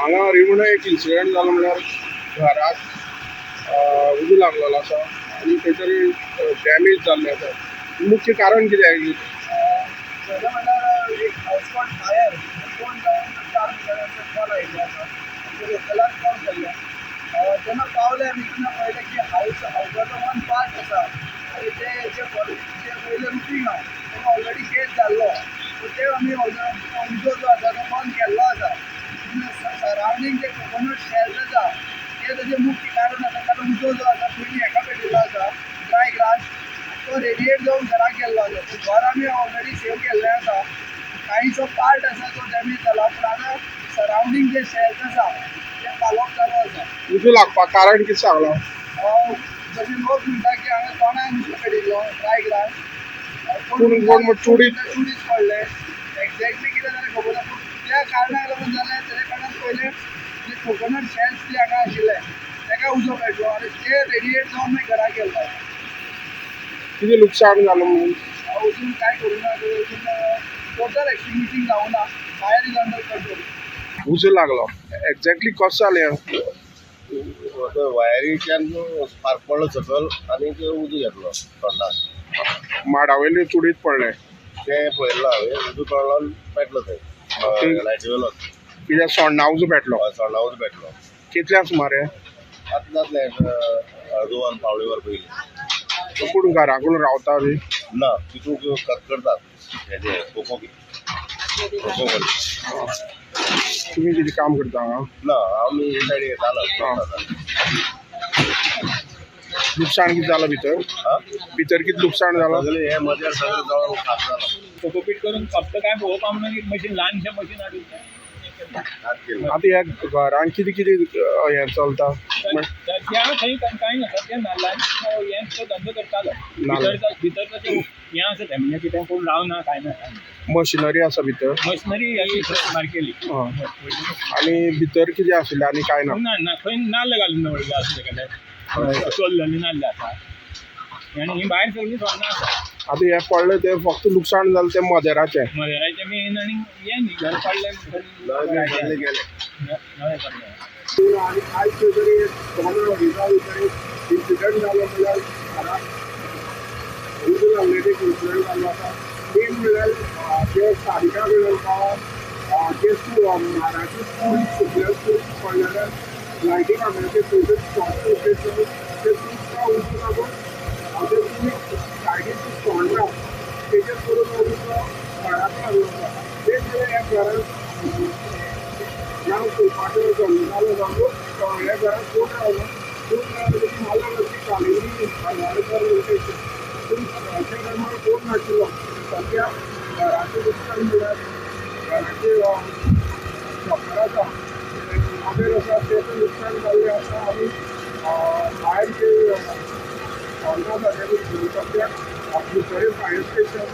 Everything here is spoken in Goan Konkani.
हांगा रिवणा एक इन्सिडंट जालो म्हणल्यार घराक उजो लागलेलो आसा आनी खंय तरी डॅमेज जाल्लें आसा. मुख्य कारण कितें? खरें म्हणल्यार एक हावस कॉल्ड फायर कोण जावन 4 मिटरांचो कॉल आयिल्लो आसा, ते लोकलान कॉल केल्लो. तेन्ना पावले आमी तेन्ना पळयलें की हावसाचो वन पार्ट आसा आनी ते जे जे वयलें रुफींग आहा तेका ऑलरेडी केस जाल्लो. सो ते आमी उजो जो आसा तो बंद केल्लो आसा. सरावंडींग जे कोकोनट शेल्स आसा ते तेजें मुख्य कारण आसा, कारण उजो जो आसा पयलीं हेका पेटिल्लो आसा ड्राय ग्रास, तो रेडिएट जावन घराक गेल्लो आसा. सो घर आमी ऑलरेडी सेव केल्लें आसा. कांयचो पार्ट आसा तो डॅमेज जाला, पूण आतां सरावंडींग जे शेल्स आसा ते पालोवप चालू आसा. उजो लागपाक कारण कितें सांगलां? जशें लोक म्हणटा की हांगा तोंडाक उजो पेटिल्लो ड्राय ग्रास, कोण चुडीत चुडीत पडलें. एक्झॅक्टली कितें जालें खबर ना, पूण त्या कारणाक लागून जालें. तेज्या कारणान पयलें जे कोकोनट शेल्स जे हांगा आशिल्ले तेका उजो पेटलो आनी ते रेडिएट जावन मागीर घराक गेल्लो. कितें लुकसाण जालें म्हणून? अजून काय करूं ना, अजून टोटल एक्सटिंग्विशिंग जावं ना. Fire is under control. उजो लागलो एक्झॅक्टली कसो जालें? वायरीच्यान स्पार्क पडलो सकयल आनी उजो घेतलो तोंडाक. माडा वयले चुडीत पडलें तें पळयल्लो हांवें, उजो पडलो आनी पेटलो थंय लायटी वेलो. कित्याक सोण्णा उजो पेटलो? सोण्णा उजो पेटलो. कितल्या सुमारे? आतां जातलें अर्द वर पावणे वर पयलीं. कोण घरा कोण रावता बी? ना, तितूंत करतात हेजे कोको कोको. तुमी कितें काम करता हांगा? ना, आमी हे सायडीन येतालो. लुकसाण कितें जालां भितर? भितर कितें लुकसाण जालां? सगळें हें मदेर सगळें जळोन खाक जालां. कोकोपीट करून फक्त काय पळोवपा म्हणून एक मशीन, ल्हानशें मशीन हाडून आतां ह्या घरान कितें कितें हें चलता? सद्या थंय कांय ना. सद्या नाल्लांचो हें तो धंदो करतालो. भितर तशें हें आसा तें, म्हणजे कितें कोण रावना कांय ना. मशिनरी आसा भितर? मशिनरी अशी सारकेली. आनी भितर कितें आशिल्लें आनी कांय ना? ना ना, खंय नाल्ल घालून दवरिल्ले आसा तेका, चोल्लेले नाल्ल आसा आनी ही भायर सगळीं सोण्णां आसा. आतां हें पडलें तें फक्त लुकसाण जालें तें मदेराचें? मदेराचें मेन आनी हें न्ही, घर पडलें. नवें गेलें. नवें पडलें. आनी आयज खंय तरी दोना भितर एक इन्सिडंट जालो म्हणल्यार घराक उजो लागलें एक इन्सिडंट जाल्लो आसा. मेन म्हणल्यार जे सारिका कडल्यान जे माडाची कुडीक सुकल्या कुडीक पडलेल्यान लायटी खांब्याचे खंय तरी शॉर्ट सर्कीट जावन ते कुडीक उजो लागून ते कुडीक सायडीक सोडना तेजेर करून उजो घराक लागलो आसा. मेन म्हणल्यार ह्या घरान नांव चोवपाचें जालो जालो ह्या घरांत कोण रावना, कोण माला लागली कालेली हरवाडकर म्हणटा. पूण त्या टायमार कोण नाशिल्लो. सद्या घराचें लुकसाण म्हणल्यार घराचें शॉपर आसा, मदेर आसा, तें लुकसाण जाल्लें आसा. आनी भायर जे सोण्णां आसा तें सद्या भितर फायर स्टेशन